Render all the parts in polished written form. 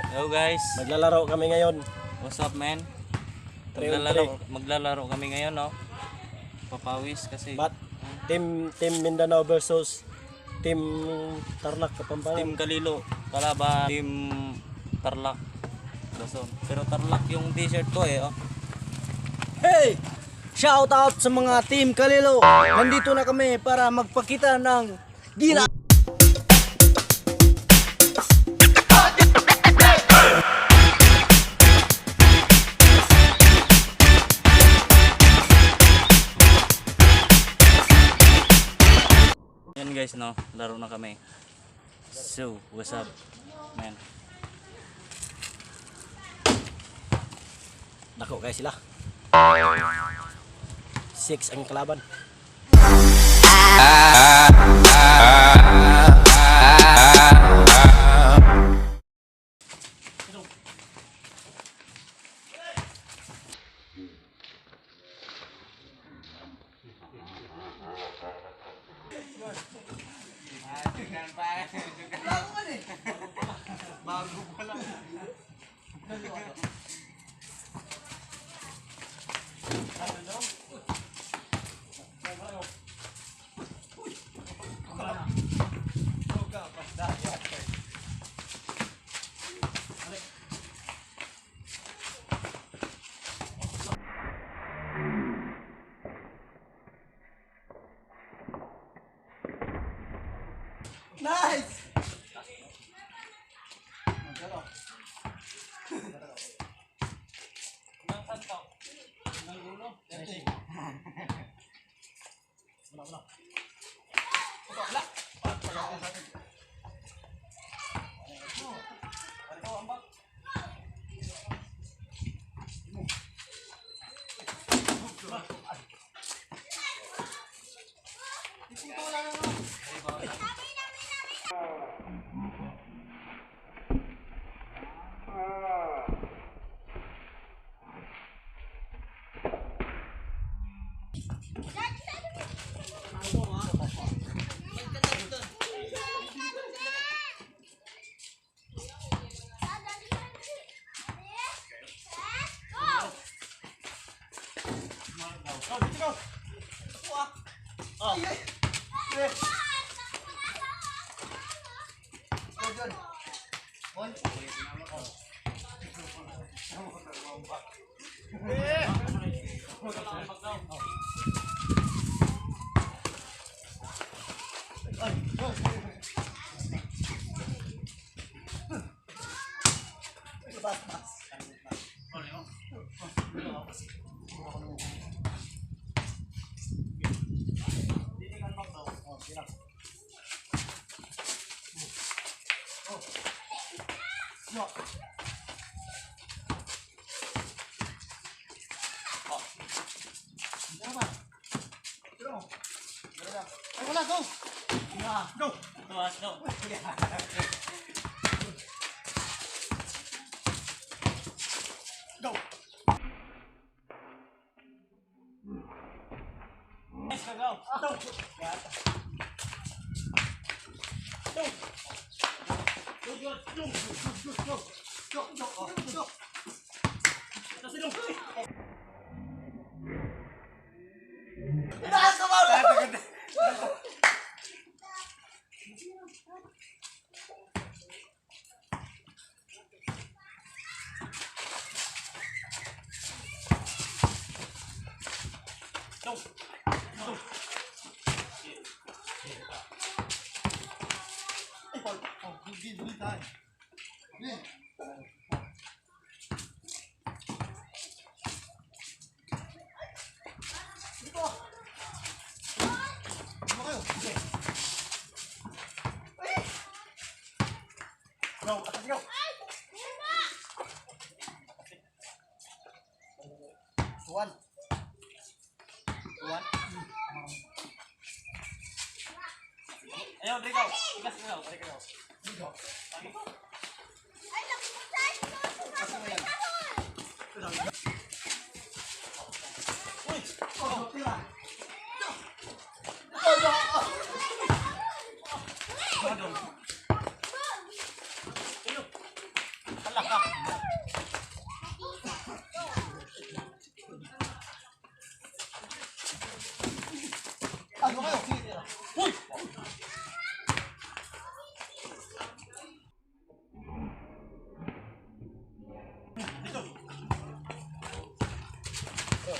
Hello guys, Maglalaro kami ngayon. What's up, man? 3 on Maglalaro kami ngayon, no? Papawis kasi But Team Mindanao versus Team Tarlac, Kapampangan. Team Kalilo, kalaban Team Tarlac. Luzon. Pero Tarlac yung t-shirt ko eh, oh. Hey! Shout out sa mga Team Kalilo. Nandito na kami para magpakita ng gila. Yan guys, no? Laro na kami. So, what's up, man? Dako kay sila. 6 ang kalaban. Nice! Tuwas, no? One. One. Ayaw, Rico. Ikas mo, Rico. Go, Yo,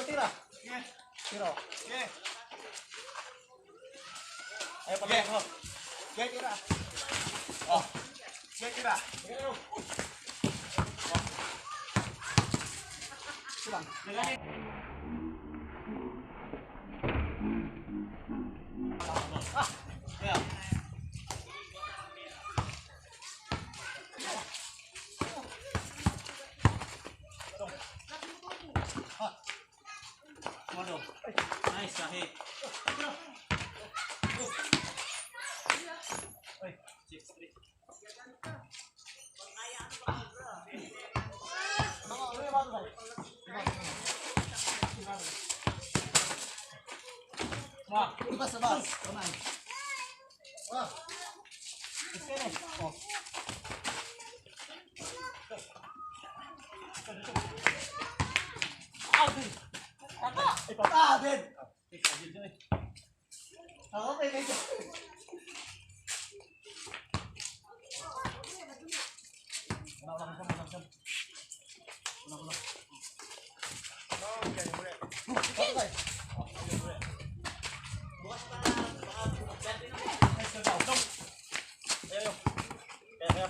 tira. Tira. Ayaw pa ko. Tira. Oh. Tira. Ano? Nice, sahi. Ay, 6-3. Bas, bas. Kamay. Ah. Oh. Ah, Ben. Ah, okay, okay.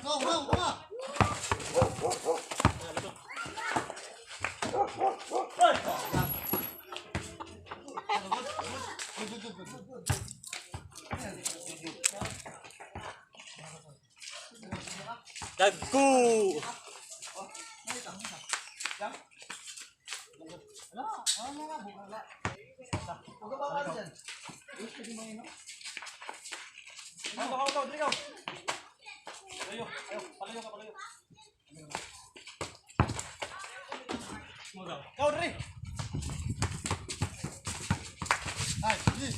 Go, go, go. Dagko! Go, Dre. Ay, sige.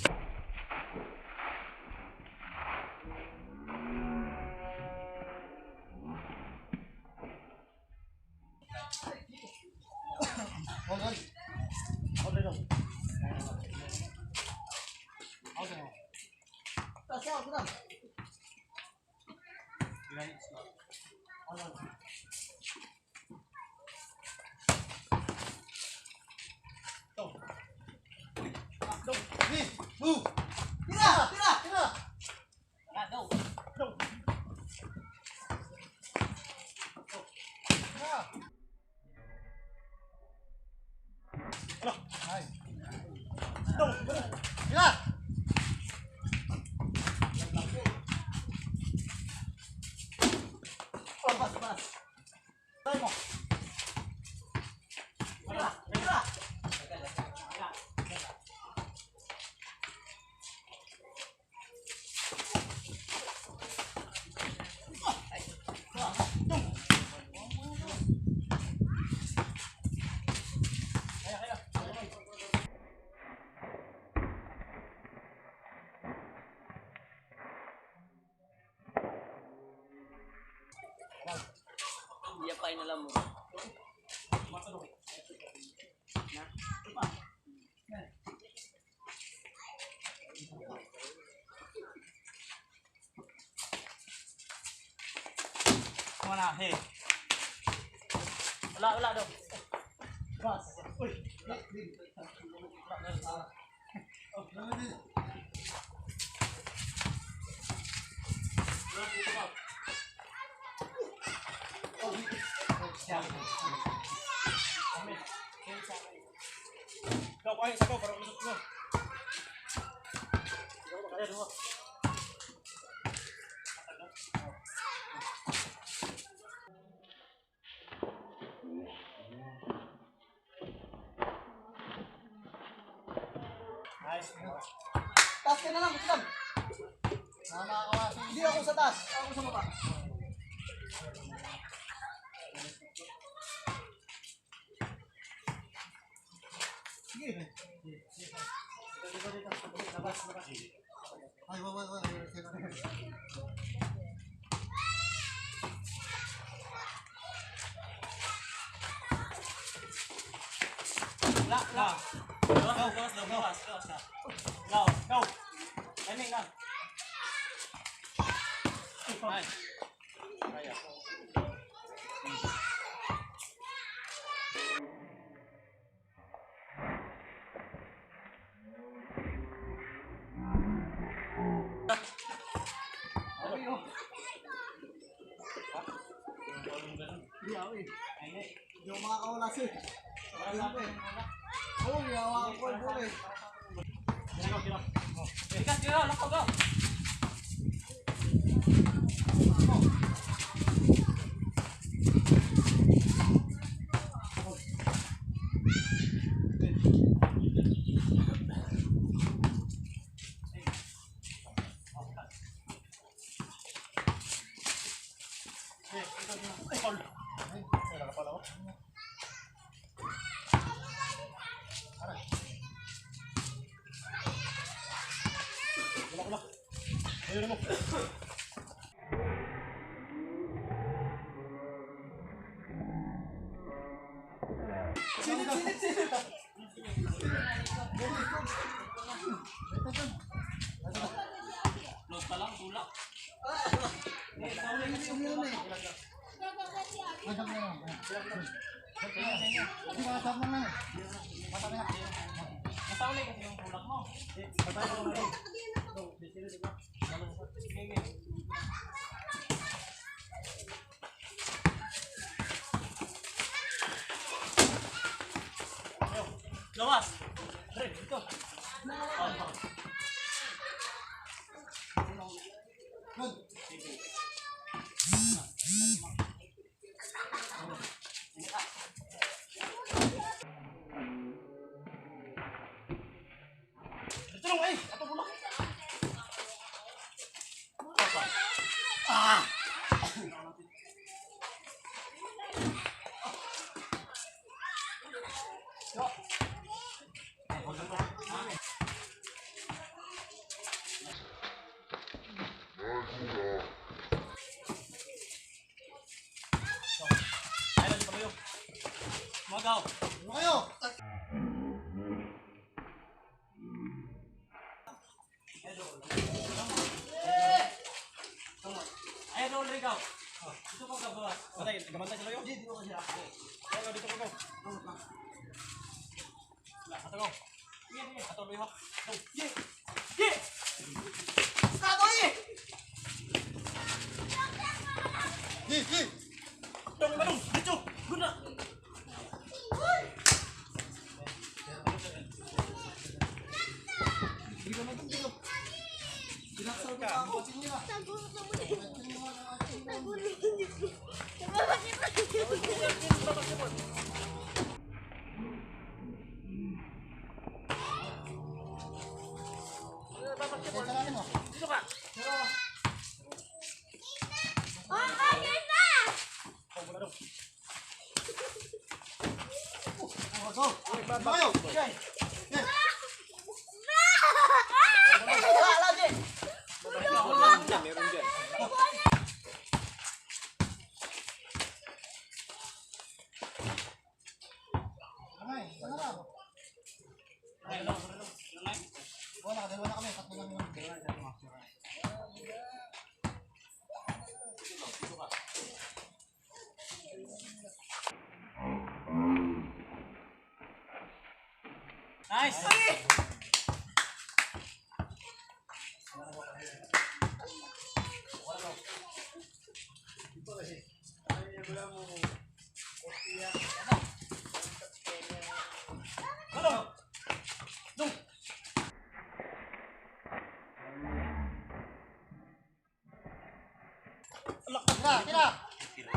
Move. Tira, tira, tira. Tira. Bas, bas. Tayo mo. Tira, tira. Yapay na lang mo. Wala, hey. Wala, wala daw. Bas. Taas ka na lang, Kutsam. Hindi ako sa taas, ako sa baba. Sige. Ay, wait, wait, wait. La, la. Gawas, gawas, gawas, gawas na. Go, go. Timing lang. Nice. Kaya. Hindi ako eh. Hindi ako makakawala sir. Oo, ginawa ko yung bola eh. Tikas, go, lako, go. Silip, silip, silip. Close pa lang, tulak. Nasauli kasi yung tulak mo. Gawas! Pre, dito. Dito lang, eh! Ato bulak. Ayun, dito kayo. Magaw. Ano kayo? Ayun, roll ikaw. Dito ka gabawas. Patay, gamantay sila yo. Hindi, dito ko sila. Ayo dito ko go. Ato go. Ato luyo. Go. Ye. Ye. Kado eh! Di, di. Dong, dong, dito. Guna. Hindi ka na dito. Binaksan ko pa ako. Sige na. Nagulo mo na yun. Nagulo yun. Nababakit. Dito ka. Oh, okay na! Go. Ano kayo? Wala, wala, Jay. Meron dyan. Ay, ano na? Wala, dalawa na kami. Tatlo lang yun. Nice! Tira, tira.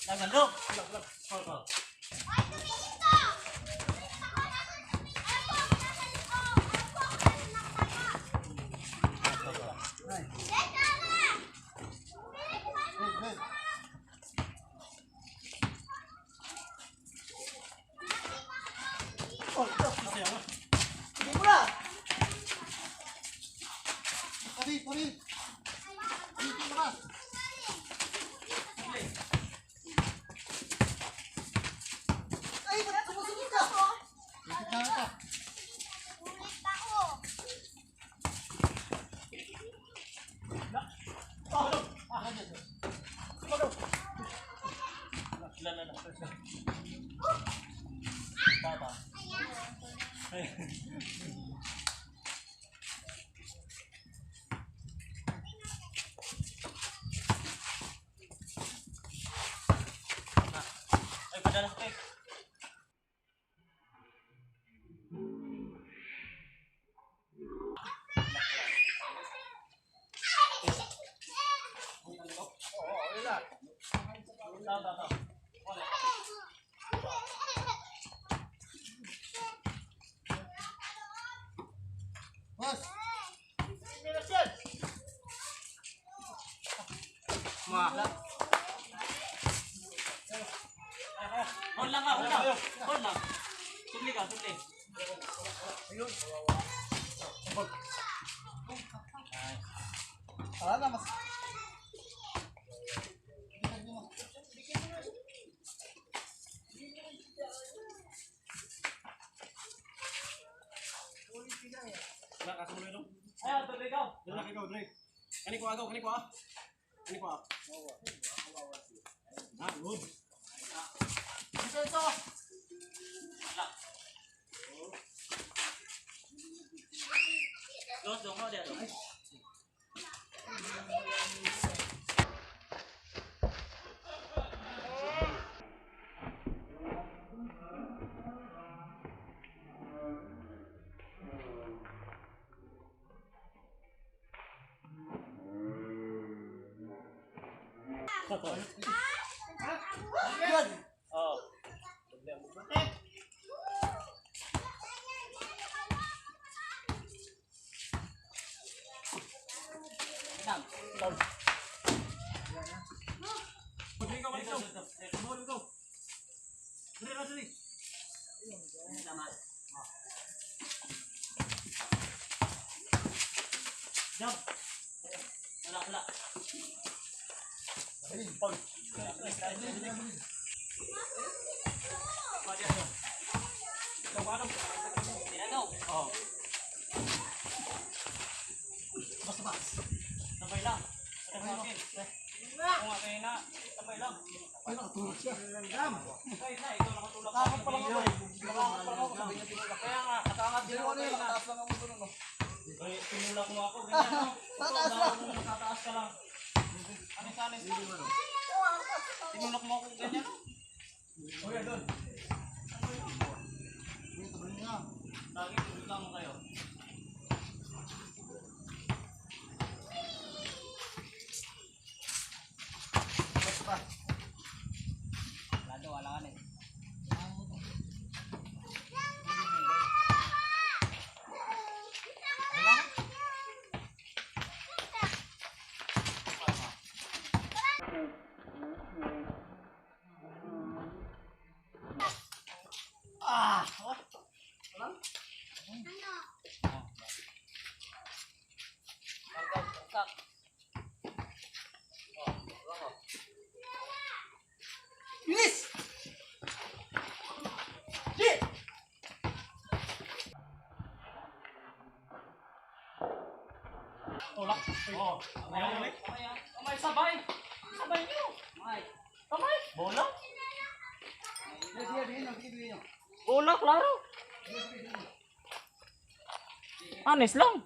Nagandok! Ay, tumingin ka! Ako na tumingin. Ako, ako na nakatama. Teka na! Hey, hey. Hindi mo na. Tabi, tabi. Dito labas. Ay, ba't sumusunod ka? Ikit na ito. Ulit ako. Tata. Ay, padala sa cake. Boss. Hold lang ka, hold lang. Hold lang. Sudli ka, sudli. Tara na, mas. Ay, tuloy ka. Kani ko agaw, kani ko ah. Kani ko ah. Ah, good. Depensa. Dos, dong, oh, dyan. Yan. Oh. Ikaw, balik ikaw. Balik ikaw. Dali, dali, dali. Jump. Wala, wala. Tinanaw. Oh. Basta ba? Sabay lang. Sabay lang. Kung nga kayo na, sabay lang. Ay, nakatulog siya. Kayo na, ikaw nakatulak. Nakakat pa lang ako eh. Nakakat pa lang ako. Sabay niya tinulak. Kaya nga, nakaangat din Ginawa ako na yun, kayo na. nakataas lang ako doon. Ano. Ay, tinulak mo ako, ganyan no? Tataas lang. Nakataas ka lang. Ano sa anis? Tinulak mo ako ganyan no? Uy, tuloy niya. Lagi, tulog mo kayo. Basta ba? Lado, wala ka na eh. Ano? Bilis! Yeah! Tulak. Oo. Ayaw ulit. Kamay, sabay! Sabay nyo! Kamay! Bola? Sige, sige, Bola, klaro. Honest lang.